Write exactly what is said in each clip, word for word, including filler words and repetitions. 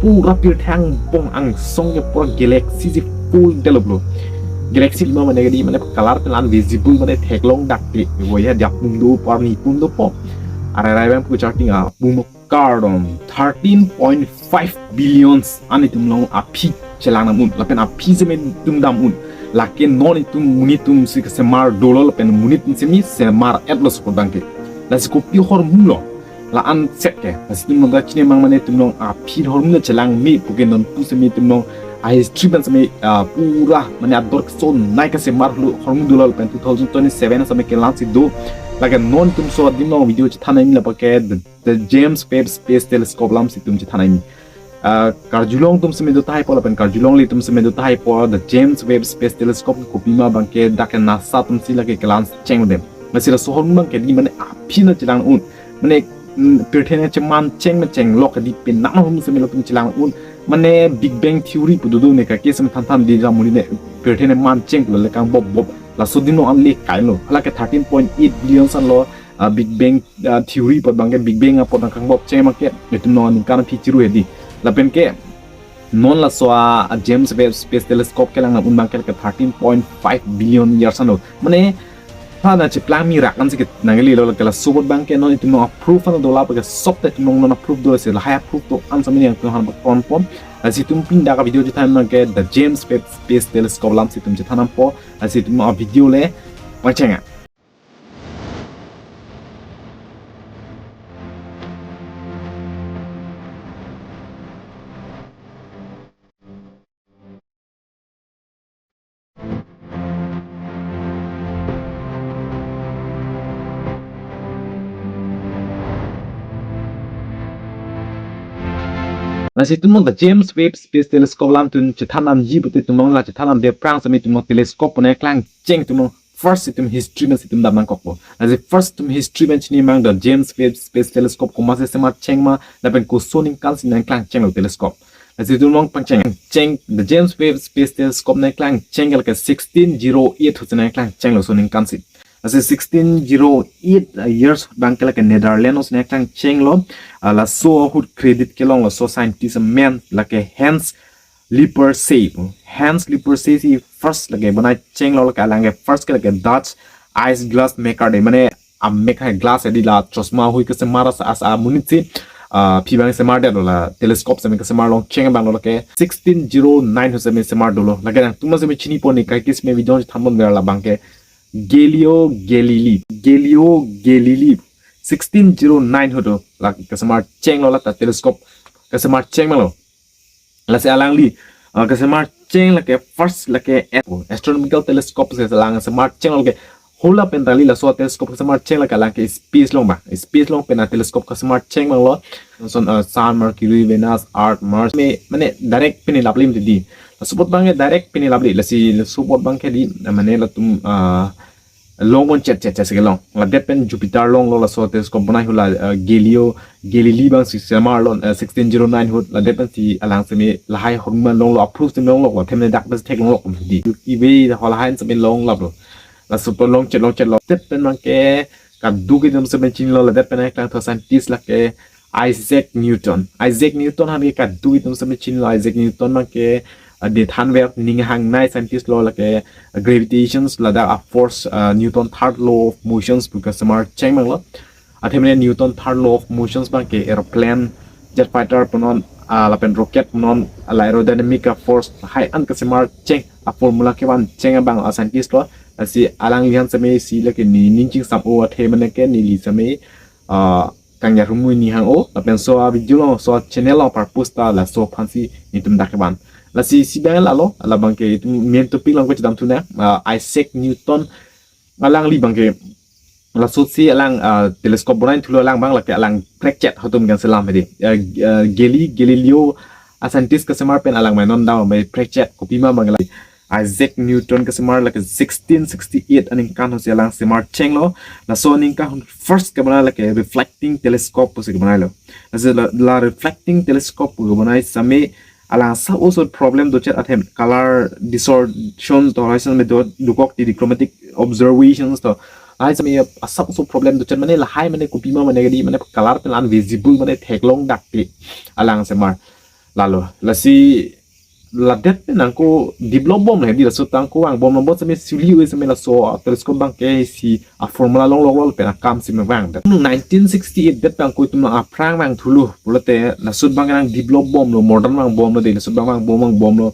pura pirthe angbong angsong ke pura galaxy si full develop lo. Galaxy lima mane kadi mane color pen an visible mane theklong dak te. Wo ya dia pum do, parni pum do po. Arai rai bang pu charting a pum kardom thirteen point five billions an itum along aphi chelang nam un. Lapen aphi seme itum dam un. Lake non itum monit atum si kesemar dolo lapen monit atum seme semar-et lo support abang ke. Lasi kopi ahormu lo la-an set ke. Lasi itum nangda chini mang mane itum along aphi ahormu chelang me pu ke non pu seme itum along a history pen seme, ah, pura mane ador kesonei kesemar lo ahormu dolo lapen two thousand twenty-seven seme kelang si do. Lake non itum so adim along video chethan nangji lapu ke the, the James Webb Space Telescope alam si itum chethan nangji. Ah, karjulong atum seme do tahai po lapen karjulongle atum seme do tahai po, the James Webb Space Telescope kopima abang ke dak ke NASA atum si lake kelang cheng dem. Lasi laso ahormu abang ke di mane aphi na chelang un. Mane, mm, pirthe nangcheman cheng mecheng lo kadi pen nang ahormu seme lo pen chelang un. Mane Big Bang Theory pu do do ne kake seme than than di ram muli ne pirthe nangman cheng lo le kang bob bob. Laso adim along an le kai lo. Hala ke thirteen point eight billion an lo, ah, Big Bang, ah, Theory apot abang ke Big Bang apot nang kang bob cheng abang ke itum along aningkan aphi chiru hedi. Lapen ke non laso a, a James Webb Space Telescope kelang nam un abang ke lake thirteen point five billion years an lo. Mane ha nangcheplang mi rak an si ke nangli lo lake laso apot abang ke non itum along a proof an do lapu ke sop te itum along non a proof do si lahai a proof do an seme yang itum aphan pakon pon. Lasi itum pini dak a video chethan abang ke the James Webb Space Telescope alam si itum chethan nam po. Lasi itum a video le pangcheng a. Lasi itum along the James Webb Space Telescope alam itum chethan namji pute itum along la chethan namde aphrang seme itum along telescope pu nangklang cheng itum along first itum history pen si itum dam nangkokpo. Lasi first itum history pen chini mang the James Webb Space Telescope komat si semar cheng ma lapen koson aningkan si nangklang cheng lo telescope. Lasi itum along pangcheng cheng the James Webb Space Telescope nangklang cheng ke lake sixteen zero eight ahut si nangklang cheng lo laso aningkan si. Lasi sixteen zero eight, uh, years abang ke lake Netherlands ahut si nangklang cheng lo. Uh, laso ahut credit kelong laso scientist amen lake Hans Lippershey. Hans Lippershey si first lake bonai cheng lo, lake alang ke first ke lake Dutch eyeglass maker de, mane amek hai glass hedi la chosma hui kesemar as, as amonit si, ah, aphi abang semar det lo, la telescope seme kesemar long cheng abang lo lake sixteen zero nine ahut seme semar dolo. Lake nangtum seme chini po ne kaikis me video than ponver, la abang ke Galileo Galilei. Galileo Galilei sixteen zero nine ahut do la kesemar cheng lo, la ta telescope kesemar cheng ma lo. Lasi alangli, uh, kesemar cheng lake first lake ast-, astronomical telescope si alang semar cheng lake hula pen tali laso telescope kesemar cheng lake alang ke space along ba. Space along pen a telescope kesemar cheng abang lo. Lason, uh, Sun, Mercury, Venus, Earth, Mars. Me, mane direct pini laplim di. Laso apot abang ke direct pini lapli. Lasi laso apot abang ke di, mane latum, uh, long pon chet chet chet si kelong. Ladet pen Jupiter long lo laso telescope bonai hula, uh, Galileo Galilei abang si semar lo, uh, sixteen zero nine ahut. Ladet pen si alang seme lahai ahormu long lo, a proof seme long lo, athema dak pen si theklong lo di. Ibe hala hai seme long lap lo. Laso apot long chet long chet lo. Ladet pen abang ke kadokave atum seme chini lo, ladet pen nangklang tho scientist lake Isaac Newton. Isaac Newton aphan ke kadokave atum seme chini lo. Isaac Newton abang ke, uh, dethan ver ning hangnei scientist lo, lake, uh, gravitations ladak a force, uh, Newton third law of motions pu kesemar cheng abang lo. Athema Newton third law of motions abang ke aeroplane, jet fighter punon, uh, lapen rocket punon, uh, la aerodynamic a force hai an kesemar cheng a formula kevan cheng abang a scientist lo. Lasi alangliphan seme si lake ne ning chingsam o athema ke neli seme, uh, kangjar humui ni hang o, lapen so a video along, so a channel along purpose ta laso aphan si netum dak kevan. Lasi isi abang lalo, la abang ke itum main topic along ko chedam thu nang, ah, Isaac Newton alangli abang ke, laso si alang, ah, telescope bonai thulo alang abang lake alang prekchet atum kan selam hedi. Ah, ah, Gali-, Galileo a scientist kesemar pen alang mai non dau mai prekchet kopima abang la Isaac Newton kesemar lake sixteen sixty-eight aningkan ahut si alang semar cheng lo. Laso aningkan ahut first kebonai lake reflecting telescope pusi kebonai lo. Laso la, la reflecting telescope pu kebonai seme alang asap oso problem dochet athema color distortion to horizon me do dukok ti di chromatic observations to. Lahai seme asap oso problem dochet mane lahai mane kopima mane kadi mane color pen an visible mane theklong dak ti alang semar. Lalo, lasi ladet pen angko develop bomlo hedi, laso ta angko vangbomlo, bonsitame suli oi sitame laso telescope abangke isi a-formula longloklo pen akam sitame vangdet. Nineteen sixty-eight det pen angko itum aphrang vangthulo pulote laso abangke nang develop bomlo, modern vangbomlo dei, laso abang vangbom vangbomlo.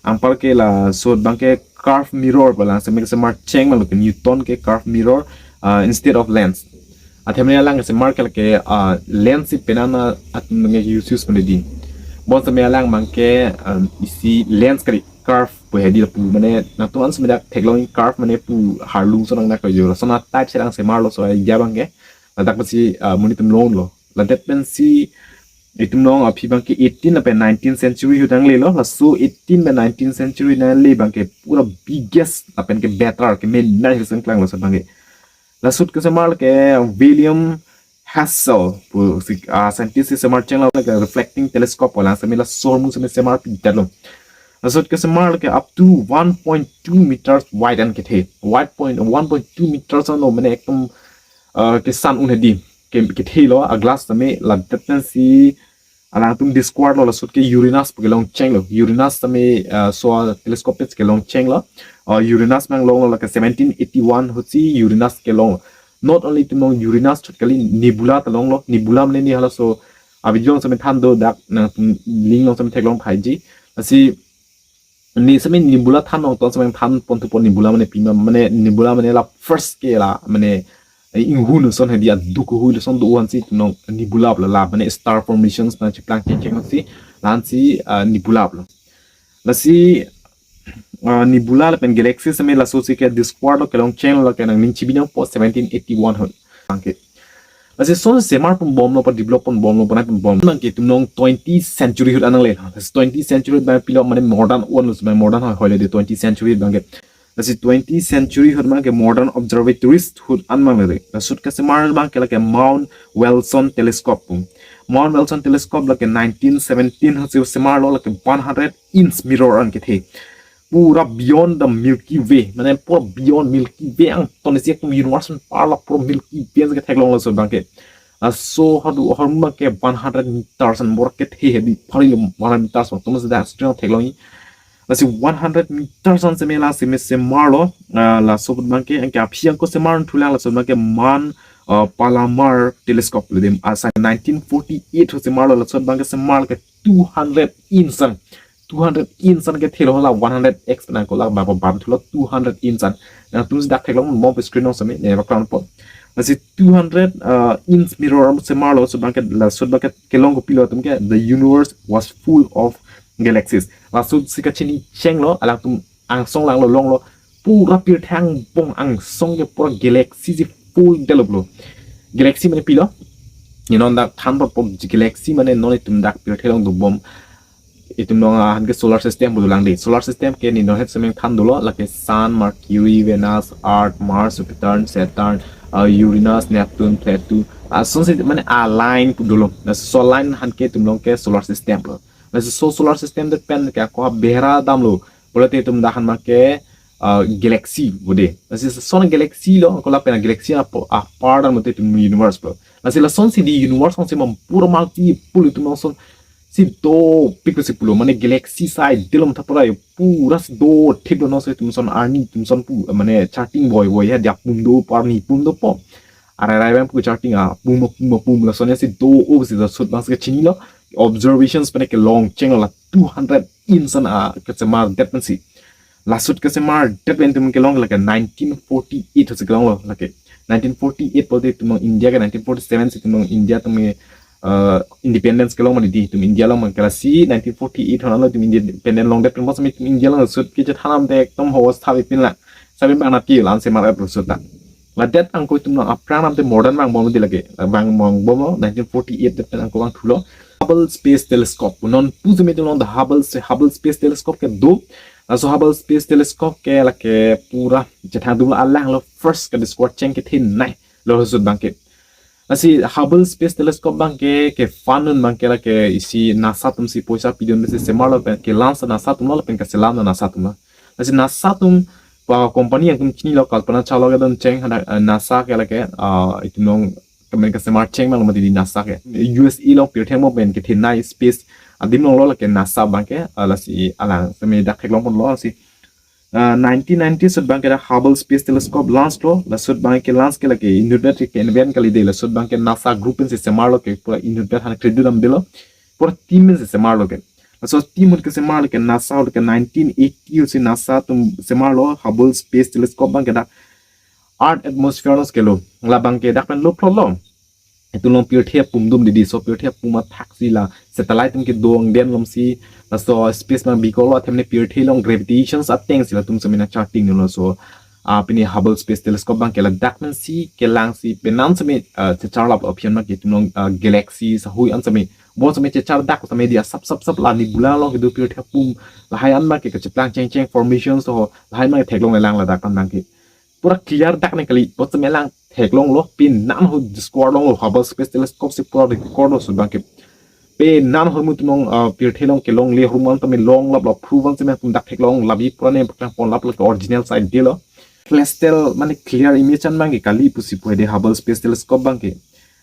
Anparke laso abangke curve mirror pu alang sitame kesemar cheng malo ke, Newton ke curve mirror, ah, instead of lens. Athema alang kesemar ke lake, ah, lens si penang atum nge use use pon hedi. Bonsitame alang abangke, um, isi lens kali, curve pu hedi lapu, mane nangtum an sitame dak theklong curve mane pu harlung ason nang dak kajo, lason a-type si alang semarlo, laso idea abangke. Ladak pensi, ah, monit atum longlo. Ladet pensi itum along aphi abangke eighteen lapen nineteenth century ahut nanglelo. Laso eighteen pen nineteenth century nangle abangke pura biggest lapen ke better, ke main nai sengklang laso abangke. Laso ahut kesemar ke William Herschel pu si, ah, scientist si semar chenglo ke reflecting telescope pu alang sitame laso ahormu sitame semar pidetlo. Laso ahut kesemar ke up to one point two meters wide an kethe. Wide point, one point two meters ano, mane ekdom, ah, kesan un hedi. Ke, kethelo, a-glass sitame. Ladet pensi alangtum discover lo, laso ahut ke Uranus pu kelong chenglo. Uranus sitame, ah, laso telescope si kelong chenglo. Ah, Uranus nang longlo lake seventeen eighty-one ahut si Uranus kelong. Not only itum along Uranus ahut kali, nebula ta longlo. Nebula mane ne halaso a-video along sitame than do, dak nangtum link along sitame theklong phaiji. Lasi ne sitame nebula than along ton sitame than pon thu pon, nebula mane pima, mane nebula mane la first ke la, mane inghun ason hedi, aduk hui lason do-an si itum along nebula pulo, la mane star formations nangcheplang chengcheng si, la-an si, ah, nebula pulo. Lasi, ah, nebula lapen galaxy sitame laso si ke discover lo, kelong chenglo, ke nangning chibi nangpo seventeen eighty-one ahut. Anke. Lasi lason semar pon bomlo, pa develop pon bomlo, pa nai pon bomlo abangke itum along twentieth century ahut an nangle. Lasi twentieth century abang pilo, mane modern one lo, mane modern hoi hoi le dei twentieth century abangke. Lasi twentieth century ahut abangke modern observatories ahut an nangle dei. Laso ahut kesemar abangke lake Mount Wilson telescope pu. Mount Wilson telescope lake nineteen seventeen ahut si semarlo, lake one hundred inch mirror an kethe. Pura beyond the Milky Way, mane pura beyond Milky Way, angton isi ekdom universe an parla pura Milky Way si ketheklong laso abangke. Laso ahormu abangke one hundred meters an bor kethe hedi, pari lo one hundred meters bor, atum si dak string theklong. Lasi one hundred meters an sitame la sitame semarlo, ah, laso ahut abangke, anke aphi angko semar thulang, laso abangke Mount, ah, Palomar telescope le dei, ah, sa nineteen forty-eight ahut semarlo, laso ahut abangke semar ke two hundred inch an. Two hundred inch an kethelo, la one hundred x pen angko la ba ba ban thulo, two hundred inch an. Nangtum si dak theklong mo pe screen along sitame, ne background po. Lasi two hundred, uh, inch mirror an semarlo, laso abangke, laso ahut abangke kelong kopilo atum ke, the universe was full of galaxies. Laso ahut si kachini chenglo, alangtum angsong langlo longlo, pura pirthe angbong angsong ke pura galaxy si full develop lo. Galaxy mane pilo? Ne non dak than pon po, galaxy mane non itum dak pirthe along dobom, itum along ahan ke solar system pu dolang dei. Solar system ke ne non het sitame than dolo, lake Sun, Mercury, Venus, Earth, Mars, Jupiter, Saturn, uh, Uranus, Neptune, Pluto. Lason si mane a-line pu dolo. Laso line ahan ke itum along ke solar system lo. Laso solar system det pen ke ako behera damlo pulote itum dak ahan abangke, ah, galaxy pu dei. Lasi lason galaxy lo, ako lapen galaxy apo, apar dan mate itum universe pulo. Lasi lason si dei universe along si mom pura multiple itum along ason si dopik lo si pulo, mane galaxy side delom thapra pura si dothe lo, non si itum ason arni itum ason pu, mane charting boi boi ya, dia pum do, parni pum dopo. Arai rai abang pu charting apum apum apum, lason si do-o si laso ahut abang si kachinilo. Observations pen kelong chenglo la two hundred inch an, ah, kesemar det pensi. Laso ahut kesemar det pen itum kelong lake nineteen forty-eight ahut si kelonglo lake. Nineteen forty-eight pulote itum along India ke nineteen forty-seven si itum along India atum, eh, independence kelong mane dei, itum India along abangke lasi nineteen forty-eight ahut lo itum independent longdet pen, bonsitame itum India along laso ahut kechethan lam te ekdom hos thap ipin la. Sabi bang nati lan semar et laso ahut ta. Ladet angko itum along aphrang lam te modern vangbom dei lake. Vangbomlo, nineteen forty-eight det pen angko vangthulo. Hubble Space Telescope. Non pu sitame itum along the Hubble, Hubble Space Telescope kedo. Laso Hubble Space Telescope ke lake pura chethang atum alanglo first ke discover cheng kethenei lo laso ahut abangke. Lasi Hubble Space Telescope abangke ke fund un abangke lake isi NASA atum si poisa pidun pensi semarlo pen ke launch NASA atum lo, lapen keselam NASA atum lo. Lasi NASA atum pa company yang atum chinilo, Kalpana Chawla kedon cheng, hadak, eh, NASA ke lake, ah, itum along kemen kesemar cheng mang mati dei NASA ke. U S A along pirthe mo pen kethenei space, Adim longlo lake NASA abangke, ah, lasi alang semi dak theklong ponlo lasi. Ah, nineteen ninety sut abangke dak Hubble Space Telescope launch lo, lasut abangke launch ke lake inut vet ke invent kali de, lasut abangke NASA group pensi semarlo ke pura inut vet aphan credit damdelo, pura team pensi semarlo ke. Laso team ahut ke semarlo ke NASA ahut ke nineteen eighty ahut si NASA atum semarlo Hubble Space Telescope abangke dak Earth atmosphere anat kelo. Labangke dak pen lo plot lo. Itum along pirthe apum dum didi, so pirthe apum athak si la satellite atum kedo angdeng along si, laso space abang bikoklo athemne pirthe along gravitations ateng si latum semi nangcharting lo. So, ah, pini Hubble Space Telescope abangke ladak pensi kelang si penan semi, ah, checharlap aphi an abangke itum along, ah, galaxy sahui an semi, bon semi chechardak semi di asap sap sap la nebula along kedo pirthe apum lahai an abangke kacheplang cheng cheng formations ho lahai abangke theklongle lang ladak an abangke. Pura clear dak nangkali, bon semi lang theklonglo, penan ahut discover longlo, Hubble Space Telescope si pura record lo laso abangke. Penan ahut mo itum along, ah, pirthe along kelongle ahormu an tame longlaplo, proof an semi itum dak theklong labi pura ne paklang ponlaplo ke original side delo. Celestial mane clear image an abangke kali pusi pu de Hubble Space Telescope abangke.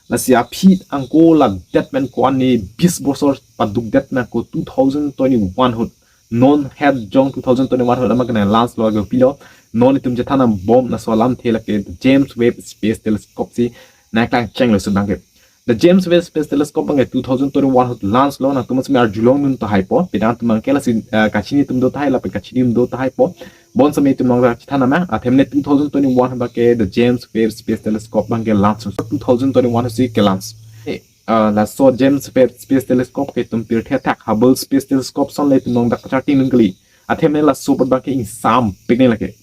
Lasi aphi angko ladet pen ko-an ne bis bosor padukdet pen ko two thousand twenty-one ahut, non het jong two thousand twenty-one ahut amat kena launch lo ke pilo, non itum chethan bom laso alamthe lake James Webb Space Telescope si nangklang chenglo laso abangke. The James Webb Space Telescope abangke two thousand twenty-one ahut launch lo, nangtum semi arjulongdun tahai po, penan atum abangke lasi, eh, kachini atum do tahai lapen kachini atum do tahai po. Bon semi itum along chethan nama, athemne two thousand twenty-one abangke the James Webb Space Telescope abangke launch lo, two thousand twenty-one si ke launch. Eh, ah, laso James Webb Space Telescope ke itum pirthe athak Hubble Space Telescope ason le itum along dak charting nangkali. Athemne laso apot abangke ingsampik nang lake.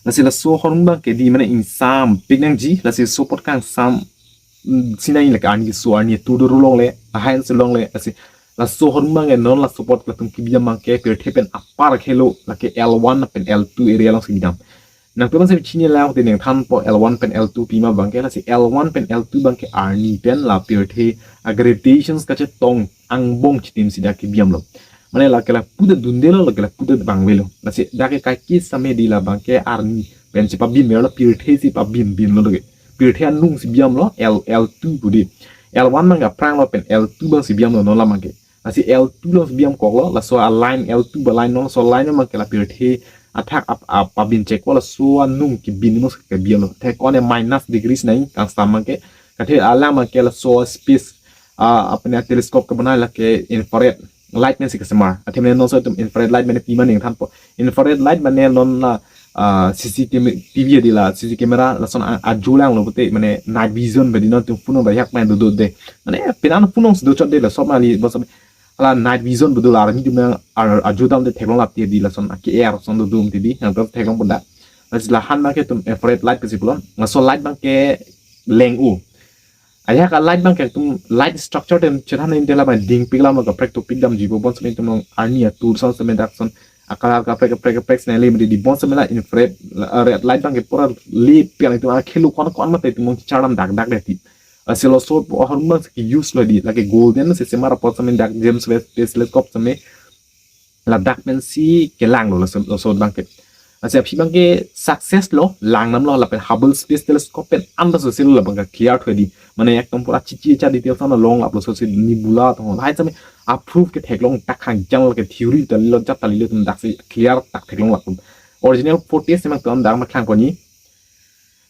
Lasi laso ahormu abangke di mane ingsampik nangji, lasi laso apot kangsam, mm, si nang lake arni so arni atur do ru longle, lahai an si longle, lasi laso ahormu abangke non laso apot latum kebi dam abangke pirthe pen apar kelo lake L one pen L two area along si kebi dam. Nangtum semi chini lang te nangthan po L one pen L two pima abangke, lasi L one pen L two abangke arni pen la pirthe a gravitations kachetong angbong chitim si dak kebi damlo. Mane lake lapu ta dundelo, lake lapu ta bangvelo. Lasi dak ke kaike semi di labangke arni pen si pabinverlo, pirthe si pabinbinlo lake. Pirthe anung si bi damlo, L, L two pu di. L one abang aphrang lo pen L two abang si bi damlo non labangke. Lasi L two along si bi damkoklo, laso a line L two ba line non, laso line abangke la pirthe athak ap, ap, pabin chekpo, laso anung kebin mo kebi damlo. Thek one minus degrees nang kangsam abangke. Kathe alam abangke laso space, ah, apni telescope ke banai lake infrared light pen si kesemar. Athemne non so itum infrared light pen pima nangthan po. Infrared light mane non la, ah, C C T V di la, C C camera lason a, ajo langlo pute, mane night vision bedi non itum phone ba yak main dodode. Mane penan phone si dochot de la sop mali bos, ala night vision bedo la arni itum ar, ajo dam de theklonglap ti di lason ake air son dodum ti di, nangtum theklong pon da. Lasi lahan abangke itum infrared light pensi pulo. Laso light abangke leng-o. Ajahak a light abangke itum light structure atum chethan nang te labang dingpik lam kaprek topik damji po, bon semi itum along arni atur son semi dak son a color kaprek kaprek kaprek sene le mede di, bon semi la infrared, la, red light abangke pura le pian itum akhelu kon kon mate itum along charlam dak dak de ti. Lasi laso ahormu abang si use lo di, lake golden si semar apot semi dak James Webb Space Telescope semi ladak pensi kelanglo laso, laso abangke. Lasi aphi abangke success lo, lang damlo lapen Hubble Space Telescope pen andas si lo labangke clear thue di. Mane ekdom pura chichi cha details an longlaplo, so si nebula tong lahai semi a proof ke theklong tak hangjang lake theory ta lilo jat ta lilo atum dak si clear tak theklonglaplo. Original footage semi itum dak makhang koni.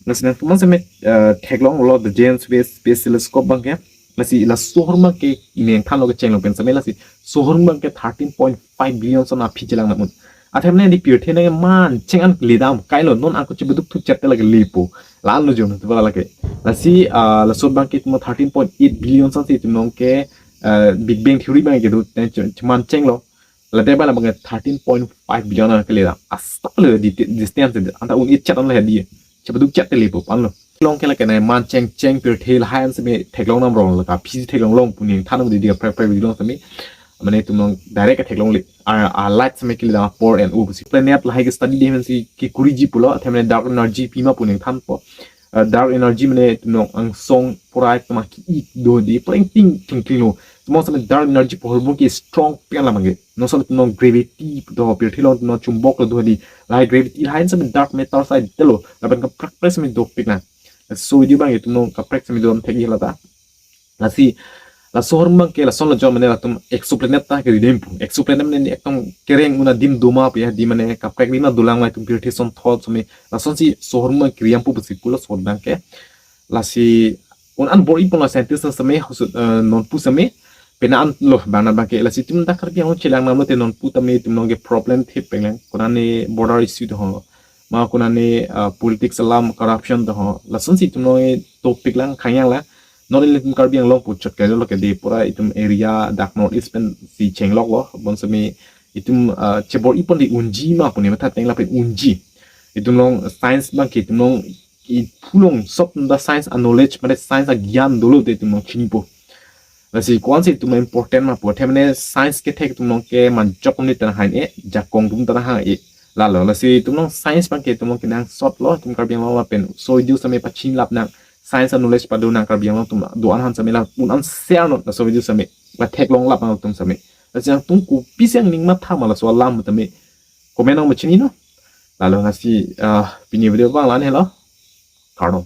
Lasi nangtum semi, eh, theklonglo the James Webb Space Telescope abangke. Lasi laso ahormu abangke nangthanlo kechenglo pen semi, lasi laso ahormu abangke thirteen point five billion son aphi chelang namun. Athemne di pirthe nang mancheng an le dam kailo, non angko chebeduk thu chat lake lepo. La-anlo jong tu lake. Lasi, ah, laso abangke itum thirteen point eight billion son si itum along ke, eh, Big Bang Theory abangke do, eh, che, chemanchenglo. Lade ba labangke thirteen point five billion an kele dam. Asap le di, distance de. Anta un-e chat an le di. Chebeduk chat te lepo anlo. Long ke lake nangmancheng cheng pirthe lahai an semi theklong nam rong lake aphi theklong long pu nangthan di di kaprek kaprek video semi. Mane itum along direct theklongle. A, a light semi kele dam apor en u si. Planet lahai ke study de pensi kekuriji pulo, athemne dark energy pima pu nangthan po. Eh, dark energy mane itum along angsong pura itum aki ik do di, pura ingting ting ting lo. Itum along semi dark energy pu ahormu ke strong pen labangke. Non so itum along gravity do, pirthe along itum along chumbok lo do di. Lahai gravity lahai semi dark matter side te lo. Lapen kaprek kaprek semi dopik nang. So video abang itum along kaprek semi dom thek-i lata. Lasi, Laso ahormu abangke lason lo jo mane latum exoplanet ta kiri dampo. Exoplanet mane ekdom kereng un adim doma pu ya, adim mane kaprek adim dolang, latum pirthe asonthot seme. Lasonsi laso ahormu abang kiri dampo pusi pulo laso ahormu abangke. Lasi un-an bor-ipon lo scientist seme, hosu, eh, nonpu seme. Pena an lo bang na abangke, lasi itum dak Karbi Anglong chelang nam lote nonpu tame itum along ke problem thip peng lang. Konane border issue to ho. Ma konane, eh, politics alam, corruption to ho. Lasonsi itum along ke topic lang khang yang la. Non ilitum Karbi Anglong pu chot kali lo ke de pura itum area dak North East pensi chenglok lo. Bonseme itum, eh, chebor-ipon di unji ma pu ne matha teng lapen unji. Itum along science abangke itum along iphu along sob da science a-knowledge mane science agyan dolo te itum along chinipo. Lasi ko-ansi itum important ma pu athe mane science kethek itum along ke majok ni tana hain e, jakong atum tana hain e. Lalo, lasi itum along science abangke itum along kenangsot lo, itum Karbi Anglong lapen laso video seme pachinilap nang, science a-knowledge pado nang Karbi Anglong atum do-an aphan seme la un-an share non laso video seme, la theklonglap nang atum seme. Lasi nangtum kopisi aning matha ma laso alam tame comment along pachini non. Lalo lasi, ah, pini video abang la-an helo. Kardom.